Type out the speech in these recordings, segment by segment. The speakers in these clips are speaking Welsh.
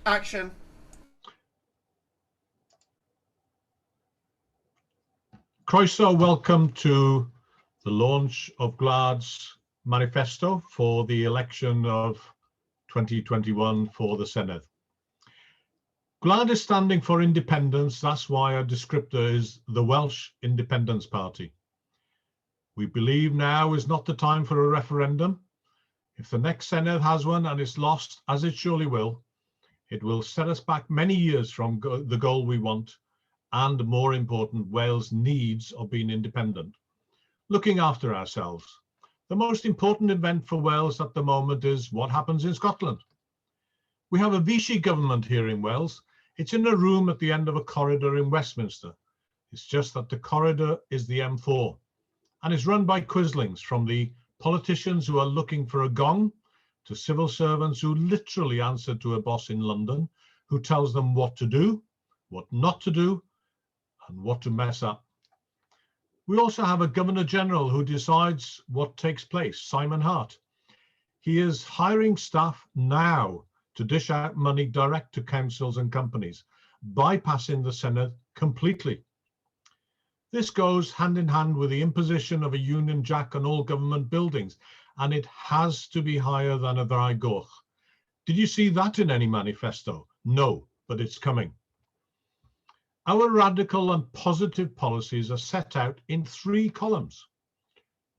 Action. Croeso, welcome to the launch of Gwlad's manifesto for the election of 2021 for the Senedd. Gwlad is standing for independence, that's why our descriptor is the Welsh Independence Party. We believe now is not the time for a referendum. If the next Senedd has one and is lost, as it surely will, it will set us back many years from go the goal we want and, more important, Wales' needs of being independent. Looking after ourselves. The most important event for Wales at the moment is what happens in Scotland. We have a Vichy government here in Wales. It's in a room at the end of a corridor in Westminster. It's just that the corridor is the M4 and is run by quislings, from the politicians who are looking for a gong to civil servants who literally answer to a boss in London who tells them what to do, what not to do, and what to mess up. We also have a Governor General who decides what takes place, Simon Hart. He is hiring staff now to dish out money direct to councils and companies, bypassing the Senedd completely. This goes hand in hand with the imposition of a Union Jack on all government buildings, and it has to be higher than a Ddraig Goch. Did you see that in any manifesto? No, but it's coming. Our radical and positive policies are set out in three columns.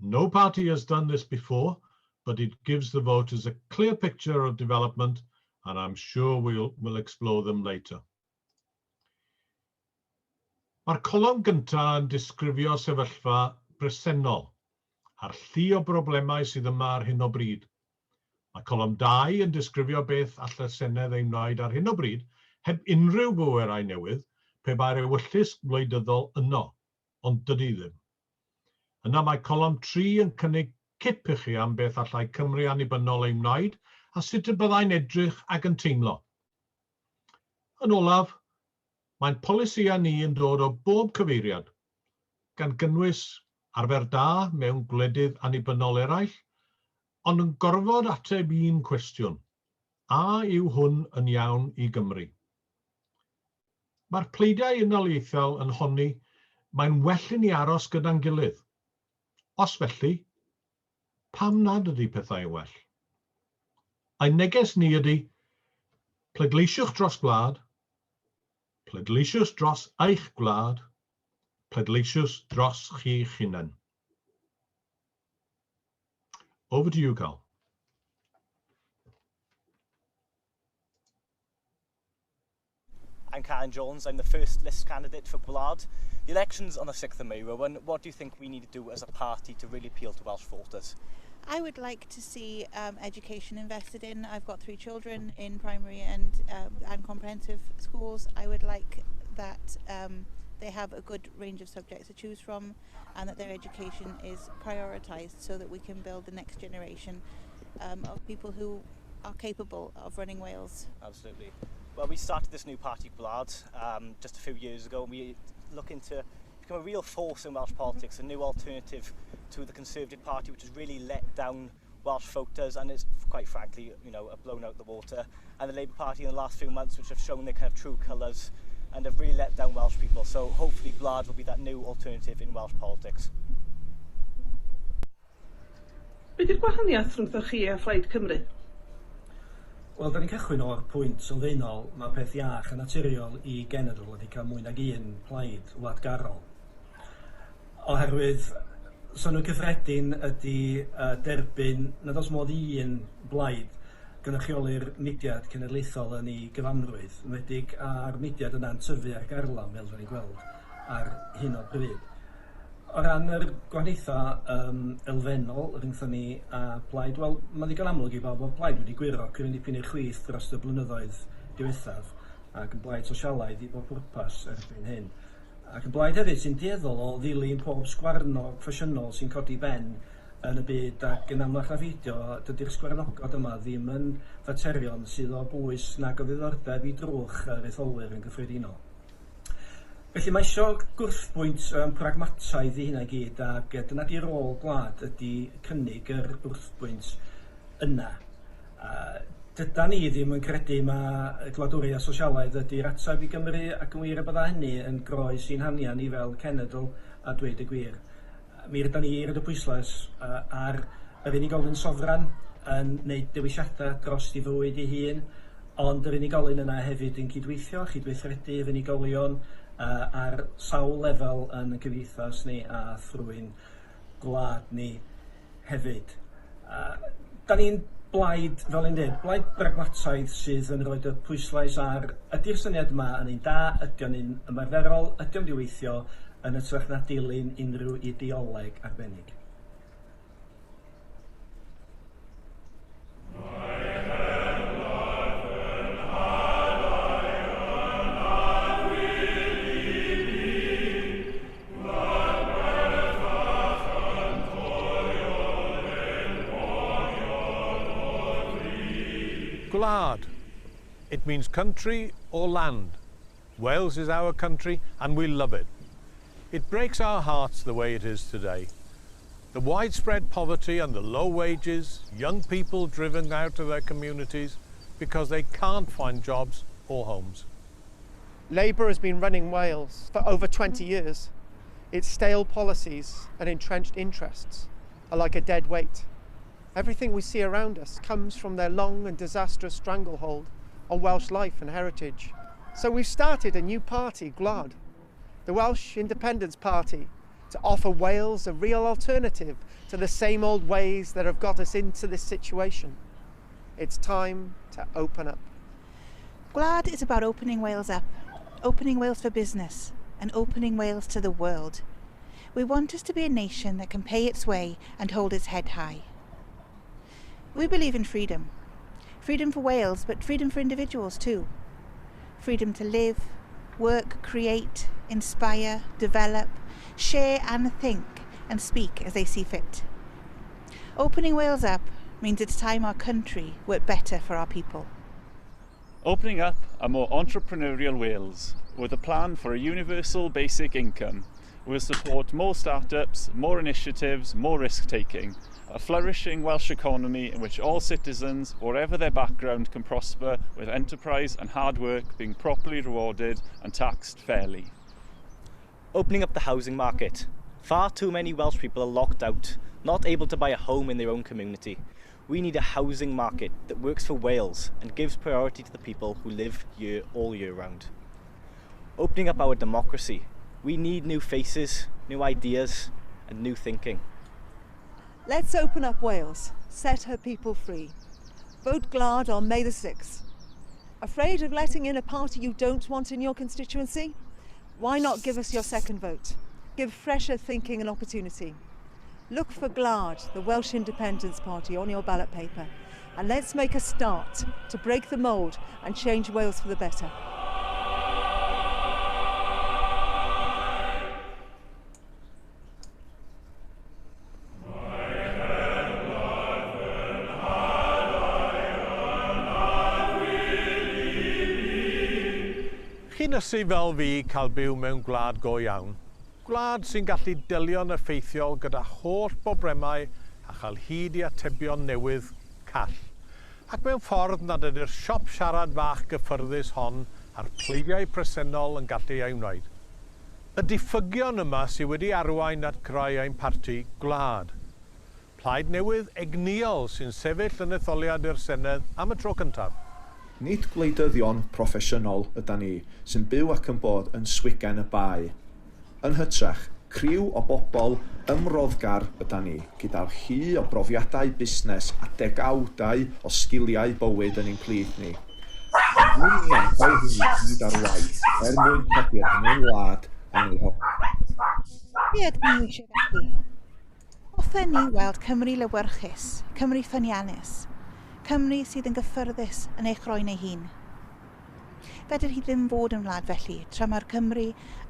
No party has done this before, but it gives the voters a clear picture of development, and I'm sure we'll explore them later. Mae'r colofn gyntaf yn disgrifio sefyllfa bresennol a'r llu o broblemau sydd yma ar hyn o bryd. Mae colofn 2 yn disgrifio beth all y Senedd ei wneud ar hyn o bryd heb unrhyw bwerau newydd pe bai'r ewyllys wleidyddol yno, ond dydy ddim. Yna mae colofn 3 yn cynnig cip i chi am beth allai Cymru annibynnol ei wneud a sut y byddai'n edrych ac yn teimlo. Yn olaf, mae'n polisïau ni yn dod o bob cyfeiriad, gan gynnwys arfer da mewn gwledydd annibynnol eraill, ond yn gorfod ateb un cwestiwn: a yw hwn yn iawn i Gymru? Mae'r pleidiau unoliaethol yn honni mae'n well i ni aros gyda'n gilydd. Os felly, pam nad ydy pethau yn well? Ein neges ni ydy, pleidleisiwch dros Gwlad, pleidleisiwch dros eich gwlad, pleidleisiwch dros chi'ch hunain. Over to you, Carl. I'm Karen Jones. I'm the first list candidate for Gwlad. The election's on the 6th of May, Rowan. What do you think we need to do as a party to really appeal to Welsh voters? I would like to see education invested in. I've got three children in primary and comprehensive schools. I would like that they have a good range of subjects to choose from and that their education is prioritised so that we can build the next generation of people who are capable of running Wales. Absolutely. Well, we started this new party, Gwlad, just a few years ago, and we're looking to become a real force in Welsh politics, a new alternative to the Conservative Party, which has really let down Welsh voters and is, quite frankly, blown out the water. And the Labour Party in the last few months, which have shown their kind of true colours and have really let down Welsh people. So hopefully Gwlad will be that new alternative in Welsh politics. Be di'r gwahaniaeth rhwngthoch chi a Phlaid Cymru? Wel, da ni'n cychwyn o'r pwynt sylfaenol, mae peth iach a naturiol i genedl ydy cael mwy nag un plaid wladgarol. Oherwydd synnwyr cyffredin ydy derbyn nad oes modd i un blaid gynrychioli'r mudiad cenedlaethol yn ei gyfanrwydd, enwedig a'r mudiad yna'n tyfu ar garlam fel da ni'n gweld ar hyn o bryd. O ran yr gwahaniaethau elfennol rhyngthon ni a Plaid, wel, mae'n ddigon amlwg i bawb bod Plaid wedi gwyro cryn dipyn i'r chwith dros y blynyddoedd diwethaf ac yn blaid sosialaidd i bob pwrpas erbyn hyn. Ac yn blaid hefyd sy'n dueddol o ddilyn pob sgwarnog ffasiynol sy'n codi ben yn y byd, ac yn amlach na pheidio dydy'r sgwarnogod yma ddim yn faterion sydd o bwys nag o ddiddordeb i drwch yr etholwyr yn gyffredinol. Felly mae isio gwrthbwynt pragmataidd i hynna i gyd, ac dyna 'di rôl Gwlad, ydy cynnig yr gwrthbwynt yna. Dydan ni ddim yn credu ma' gwladwriaeth sosialaidd ydy'r ateb i Gymru, ac yn wir y bydda hynny yn groes i'n hanian ni fel cenedl a dweud y gwir. Mi rydan ni roid y pwyslais ar yr unigolyn sofran yn neud dewisiada dros 'i fywyd ei hun, ond yr unigolyn yna hefyd yn cydweithio, chydweithredu efo unigolion ar sawl lefel yn y cymdeithas ni a thrwy'n gwlad ni hefyd. Da ni'n blaid, fel o'n i'n deud, blaid bragmataidd sydd yn rhoid y pwyslais ar ydy'r syniad yma yn un da, ydy o'n un ymarferol, ydy o'n mynd i weithio, yn hytrach na dilyn unrhyw ideoleg arbennig. Gwlad. It means country or land. Wales is our country and we love it. It breaks our hearts the way it is today. The widespread poverty and the low wages, young people driven out of their communities because they can't find jobs or homes. Labour has been running Wales for over 20 years. Its stale policies and entrenched interests are like a dead weight. Everything we see around us comes from their long and disastrous stranglehold on Welsh life and heritage. So we've started a new party, Gwlad, the Welsh Independence Party, to offer Wales a real alternative to the same old ways that have got us into this situation. It's time to open up. Gwlad is about opening Wales up, opening Wales for business, and opening Wales to the world. We want us to be a nation that can pay its way and hold its head high. We believe in freedom. Freedom for Wales, but freedom for individuals too. Freedom to live, work, create, inspire, develop, share and think and speak as they see fit. Opening Wales up means it's time our country worked better for our people. Opening up a more entrepreneurial Wales with a plan for a universal basic income will support more startups, more initiatives, more risk-taking, a flourishing Welsh economy in which all citizens, whatever their background, can prosper with enterprise and hard work being properly rewarded and taxed fairly. Opening up the housing market. Far too many Welsh people are locked out, not able to buy a home in their own community. We need a housing market that works for Wales and gives priority to the people who live here all year round. Opening up our democracy. We need new faces, new ideas and new thinking. Let's open up Wales, set her people free. Vote Gwlad on May the 6th. Afraid of letting in a party you don't want in your constituency? Why not give us your second vote? Give fresher thinking an opportunity. Look for Gwlad, the Welsh Independence Party, on your ballot paper. And let's make a start to break the mould and change Wales for the better. Chi'n ysu fel fi cael byw mewn gwlad go iawn? Gwlad sy'n gallu delio'n effeithiol gyda holl broblemau a chael hyd i atebion newydd call. Ac mewn ffordd nad ydy'r siop siarad fach gyffyrddus hon a'r pleidiau presennol yn gallu ei wneud. Y diffygion yma sydd wedi arwain at greu ein parti Gwlad. Plaid newydd egnïol sy'n sefyll yn etholiad i'r Senedd am y tro cyntaf. Nid gwleidyddion proffesiynol ydan ni sy'n byw ac yn bod yn swigen y bae. Yn hytrach, criw o bobl ymroddgar ydan ni, gyda'r llu o brofiadau busnes a degawdau o sgiliau bywyd yn ein plith ni. Rwy'n ni am rhoi hyn i gyd ar waith er mwyn codi'r hen wlad yn ei hol. Be ydyn ni eisiau felly? Hoffen ni weld Cymru lewyrchus, Cymru ffyniannus, Cymru sydd yn gyffyrddus yn ei chroen ei hun. Fedr hi ddim fod yn wlad felly, tra mae'r Cymry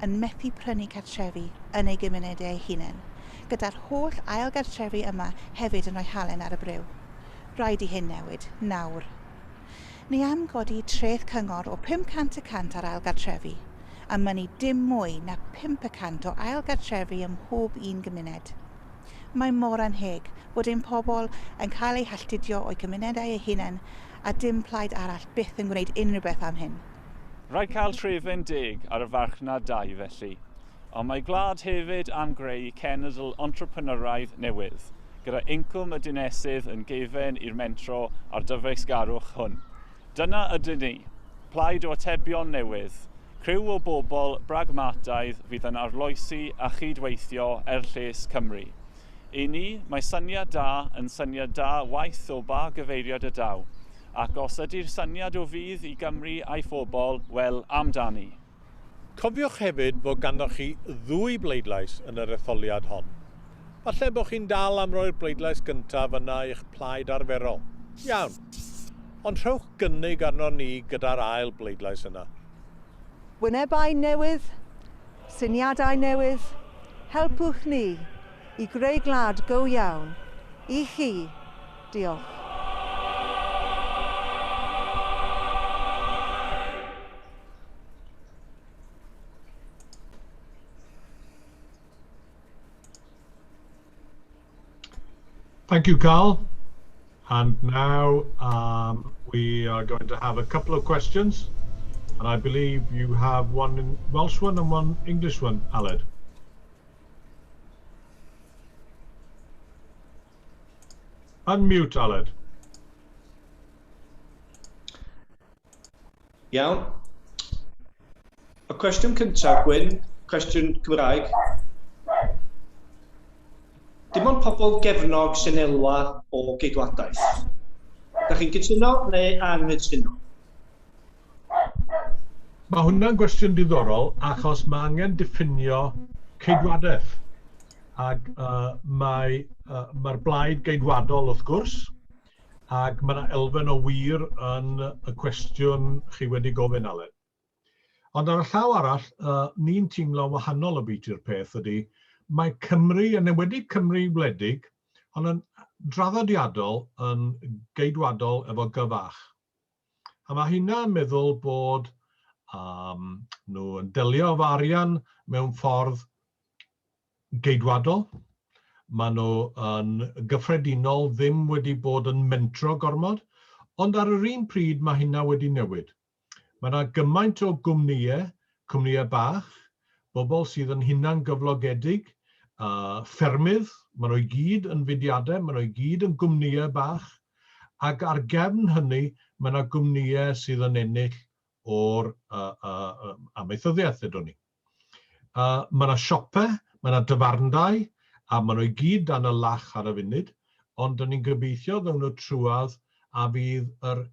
yn methu prynu cartrefi yn eu gymunedau eu hunain, gyda'r holl ail gartrefi yma hefyd yn rhoi halen ar y briw. Rhaid i hyn newid, nawr. Ni am godi treth cyngor o 500 y cant ar ail gartrefi, a mynnu dim mwy na 5 y cant o ail gartrefi ym mhob un gymuned. Mae mor annheg bod ein pobl yn cael eu halltudio o'u cymunedau eu hunain. A dim plaid arall byth yn gwneud unrhyw beth am hyn. Rhaid cael trefen deg ar y farchnad dai felly. Ond mae Gwlad hefyd am greu cenedl entrepreneuraidd newydd, gyda incwm y dinesydd yn gefen i'r mentro a'r dyfeisgarwch hwn. Dyna ydyn ni, plaid o atebion newydd, criw o bobl bragmataidd fydd yn arloesi a chydweithio er lles Cymru. I ni, mae syniad da yn syniad da waeth o ba gyfeiriad y daw, ac os ydy'r syniad o fudd i Gymru a'i phobl, wel, amdani! Cofiwch hefyd fod ganddoch chi ddwy bleidlais yn yr etholiad hon. Falle bod chi'n dal am roi'r bleidlais gyntaf yna i'ch plaid arferol. Iawn. Ond rhowch gynnig arno ni gyda'r ail bleidlais yna. Wynebau newydd, syniadau newydd, helpwch ni i greu gwlad go iawn. I chi. Diolch. Thank you, Carl. And now we are going to have a couple of questions. And I believe you have one Welsh one and one English one, Aled. Unmute, Aled. Iawn. Y cwestiwn cyntaf, Gwyn, cwestiwn Cymraeg. Dim ond pobl gefnog sy'n elwa o geidwadaeth. Da chi'n cytuno neu anghytuno? Mae hwnna'n gwestiwn diddorol achos mae angen diffinio ceidwadaeth. Ac mae'r blaid geidwadol wrth gwrs, ac mae yna elfen o wir yn y cwestiwn chi wedi gofyn, Aled. Ond ar y llaw arall, ni'n teimlo wahanol obytu'r peth ydy, mae Cymru, yn enwedig Cymru wledig, ond yn draddodiadol yn geidwadol efo G fach. A mae hynna'n meddwl bod nhw yn delio efo arian mewn ffordd geidwadol. Maen nhw yn gyffredinol ddim wedi bod yn mentro gormod, ond ar yr un pryd mae hynna wedi newid. Mae yna gymaint o gwmnïau, cwmnïau bach, bobl sydd yn hunan gyflogedig, ffermydd, maen nhw i gyd yn fudiadau, maen nhw i gyd yn gwmnïau bach, ac ar gefn hynny mae yna gwmnïau sydd yn ennill o'r amaethyddiaeth, ddedwn ni. Mae yna siopau, mae yna dafarndai, a maen nhw i gyd dan y lach ar y funud, ond dyn ni'n gobeithio ddown nhw trwadd a fydd yr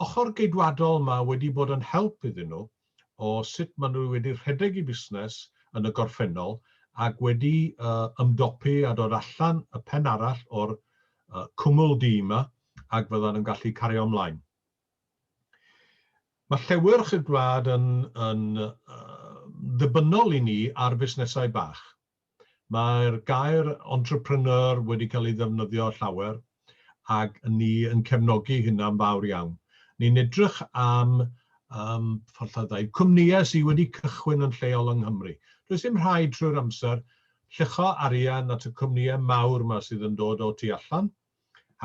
ochr geidwadol yma wedi bod yn help iddyn nhw o sut maen nhw wedi rhedeg eu busnes yn y gorffennol ac wedi ymdopi a dod allan y pen arall o'r cwmwl du yma ac fyddan nhw'n gallu cario ymlaen. Mae llewyrch y gwlad yn ddibynnol i ni ar fusnesau bach. Mae'r gair entrepreneur wedi cael ei ddefnyddio llawer ac ni yn cefnogi hynna'n fawr iawn. Ni'n edrych am, ffordd lla ddweud, cwmnïau sydd wedi cychwyn yn lleol yng Nghymru. Does dim rhaid trwy'r amser llucho arian at y cwmnïau mawr yma sydd yn dod o tu allan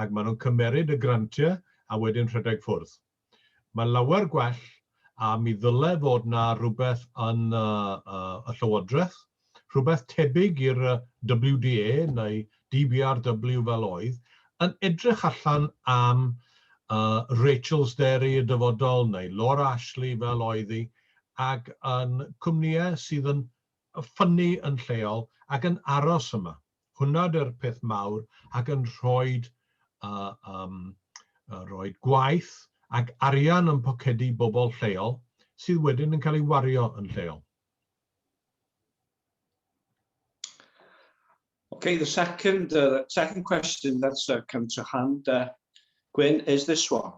ac maen nhw'n cymeryd y grantiau a wedyn rhedeg ffwrdd. Mae lawer gwell a mi ddyle fod 'na rhywbeth yn y Llywodraeth, rhywbeth tebyg i'r WDA neu DBRW fel oedd, yn edrych allan am Rachel's Dairy y dyfodol neu Laura Ashley fel oedd hi, ac yn cwmnïau sydd yn ffynnu yn lleol ac yn aros yma. Hwnna ydy'r peth mawr ac yn rhoi rhoi gwaith ac arian yn pocedi bobl lleol sydd wedyn yn cael ei wario yn lleol. Okay, the second question that's come to hand, Gwyn, is this one.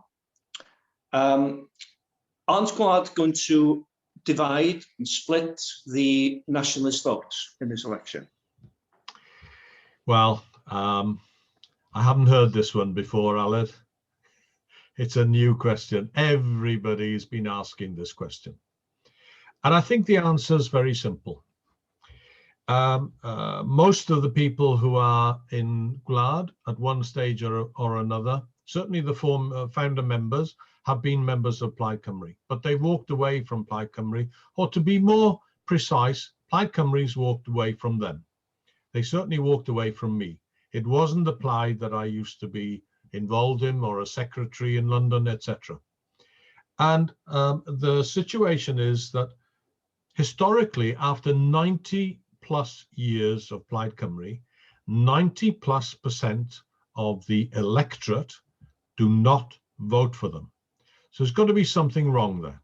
Aren't Gwlad going to divide and split the nationalist votes in this election? Well, I haven't heard this one before, Aled. It's a new question. Everybody's been asking this question. And I think the answer is very simple. Most of the people who are in Gwlad at one stage or another Certainly the form, founder members have been members of Plaid Cymru, but they walked away from Plaid Cymru, or to be more precise, Plaid Cymru's walked away from them. They certainly walked away from me. It wasn't the Plaid that I used to be involved in or a secretary in London, etc. And the situation is that historically, after 90 plus years of Plaid Cymru, 90 plus percent of the electorate do not vote for them. So there's got to be something wrong there.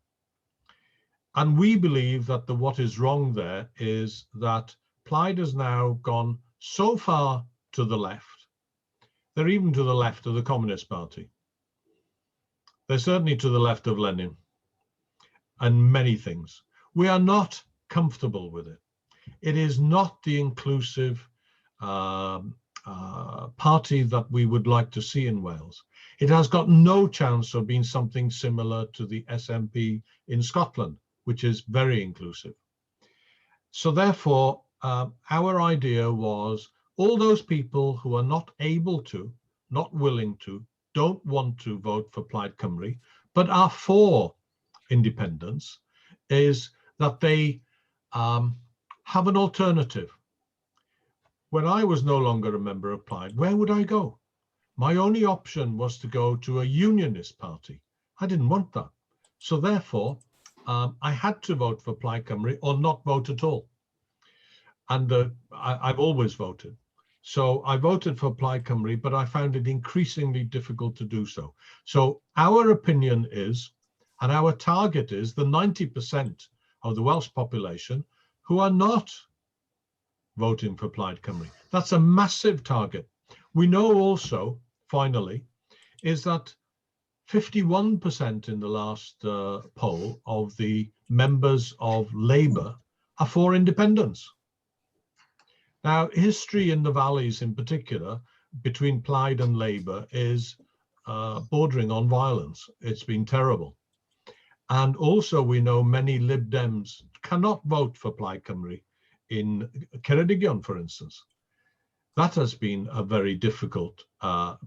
And we believe that the what is wrong there is that Plaid has now gone so far to the left. They're even to the left of the Communist Party. They're certainly to the left of Lenin and many things. We are not comfortable with it. It is not the inclusive party that we would like to see in Wales. It has got no chance of being something similar to the SNP in Scotland, which is very inclusive. So therefore, our idea was all those people who are not able to, not willing to, don't want to vote for Plaid Cymru, but are for independence, is that they have an alternative. When I was no longer a member of Plaid, where would I go? My only option was to go to a unionist party. I didn't want that. So therefore, I had to vote for Plaid Cymru or not vote at all. And I've always voted. So I voted for Plaid Cymru, but I found it increasingly difficult to do so. So our opinion is, and our target is, the 90% of the Welsh population who are not voting for Plaid Cymru. That's a massive target. We know also, finally, is that 51% in the last poll of the members of Labour are for independence. Now, history in the valleys in particular, between Plaid and Labour is bordering on violence. It's been terrible. And also we know many Lib Dems cannot vote for Plaid Cymru in Ceredigion, for instance. That has been a very difficult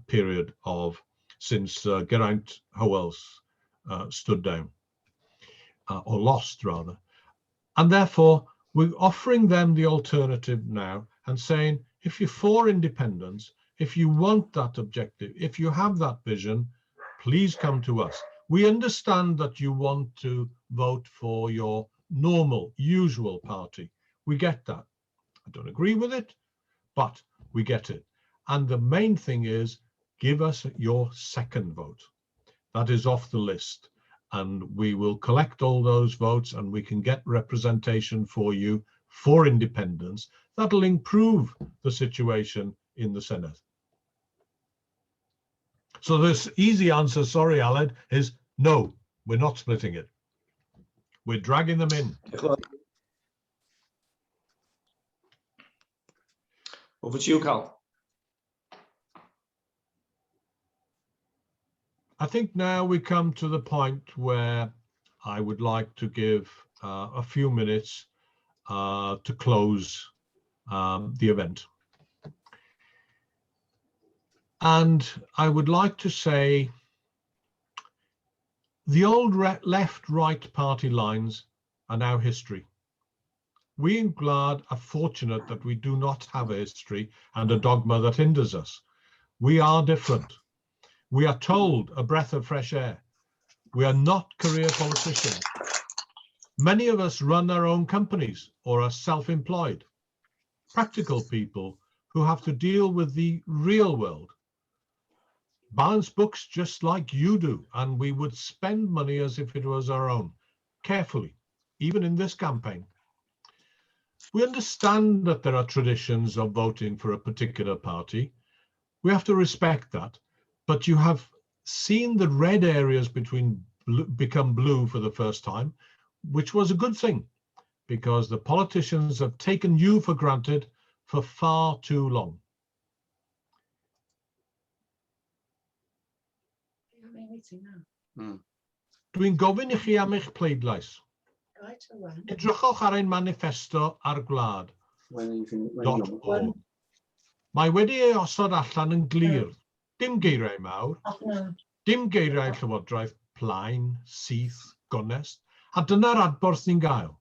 period of since Geraint Howells stood down, or lost rather. And therefore, we're offering them the alternative now and saying, if you're for independence, if you want that objective, if you have that vision, please come to us. We understand that you want to vote for your normal, usual party. We get that. I don't agree with it, but we get it. And the main thing is, give us your second vote. That is off the list. And we will collect all those votes and we can get representation for you for independence. That'll improve the situation in the Senedd. So this easy answer, sorry, Aled, is no, we're not splitting it. We're dragging them in. Over to you, Carl. I think now we come to the point where I would like to give a few minutes to close the event. And I would like to say the old left-right party lines are now history. We in Gwlad are fortunate that we do not have a history and a dogma that hinders us. We are different. We are told a breath of fresh air. We are not career politicians. Many of us run our own companies or are self-employed. Practical people who have to deal with the real world. Balance books just like you do, and we would spend money as if it was our own, carefully, even in this campaign. We understand that there are traditions of voting for a particular party. We have to respect that, but you have seen the red areas between blue, become blue for the first time, which was a good thing, because the politicians have taken you for granted for far too long. Dwi'n gofyn i chi am eich pleidlais. Edrychwch ar ein manifesto ar gwlad.org. Mae wedi ei osod allan yn glir. Dim geiriau mawr, dim geiriau llywodraeth plaen, syth, gonest, a dyna'r adborth ni'n gael.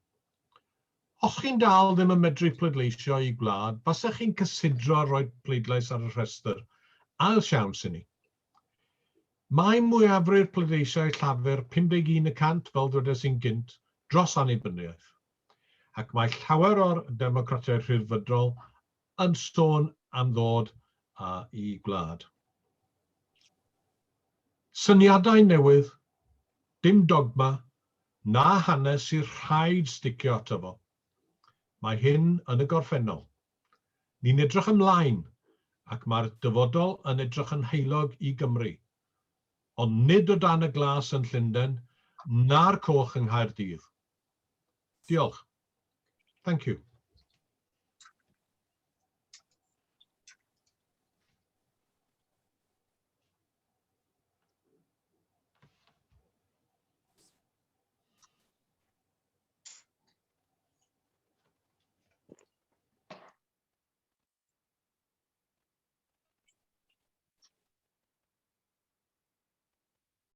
Os chi'n dal ddim yn medru pleidleisio i Gwlad, fasech chi'n cysidro rhoi pleidlais ar y rhestr. Ail siawns i ni. Mae mwyafrif pleidleisiau Llafur 51% fel dwedes i'n gynt dros annibyniaeth. Ac mae llawer o'r Democratiaid Rhyddfrydol yn sôn am ddod i Gwlad. Syniadau newydd, dim dogma, na hanes sy'n rhaid sticio ato fo. Mae hyn yn y gorffennol. Ni'n edrych ymlaen, ac mae'r dyfodol yn edrych yn heulog i Gymru. Ond nid o dan y glas yn Llundain, na'r coch yng Nghaerdydd. Diolch. Thank you.